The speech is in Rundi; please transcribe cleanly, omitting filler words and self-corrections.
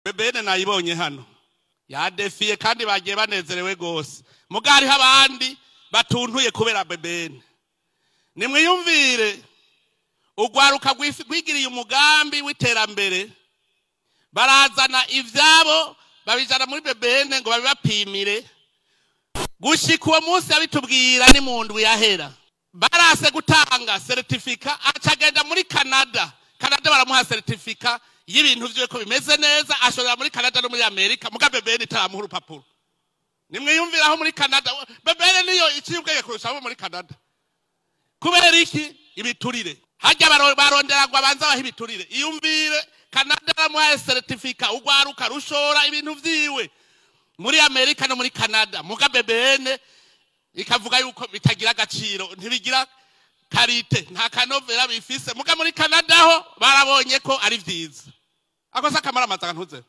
BBN nayibonye hano yadefiye, kandi bagiye banezerewe gose. Muga hariho abandi batuntuye kubera BBN. Nimwiyumvire ugwaruka rwigiriye umugambi w'iterambere, barazana ivyabo babijana muri BBN ngo babibapimire. Gushika uwo munsi yabitubwira ni mu ndwi yahera, barase gutanga certificat, acagenda muri Canada. Canada baramuha certificat y'ibintu vyiwe ko bimeze neza, ashorera muri Canada no muri Amerika, muga BBN itaramuha urupapuro. Nimwiyumvire aho muri Canada BBN niyo iciye ubwenge kurusha abo muri Canada. Kubera iki? Ibiturire. Hajya barondera ngo abanze abahe ibiturire. Iyumvire, Canada baramuhaye certificat, ugwaruka rushora ibintu vyiwe muri Amerika no muri Canada, muga BBN ikavuga yuko bitagira agaciro, ntibigira qualité, nta kanovera bifise. Muga muri Canada ho barabonye ko ari vyiza. Ako se akamara amazi ntuze.